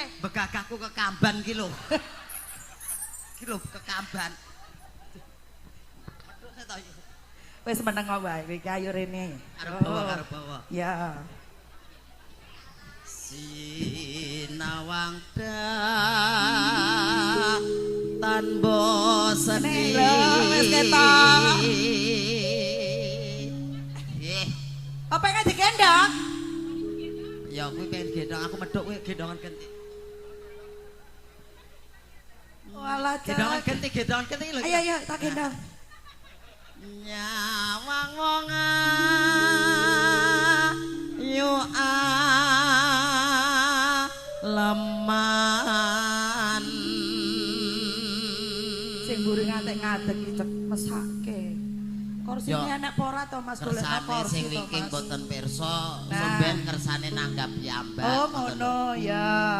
Piye? Begagahku kekamban ki lho. Ki lho kekamban. Medhuk sik to iki. Wis meneng wae kowe iki ayo rene. Arep bawa karo bawa. Ya. Sinawang tanpa sedih. Lho, wis ketok. Eh, Apa pengen digendong? Ya kuwi pengen gendong aku medhuk kuwi gendongan genti. Walah, Gendongan Cak. genti, gendongan genti lho. Ayo ayo tak gendong. Nyawang wong ayu aleman. Sing mburi ngantek ngadeg iki cek mesake. Korsine Yo. enek apa ora to Mas golek Kersane kursi sing to wingking Mas. boten pirsa, Nah. sampeyan kersane nanggap piyambak. Oh ngoten lho. ngono ya.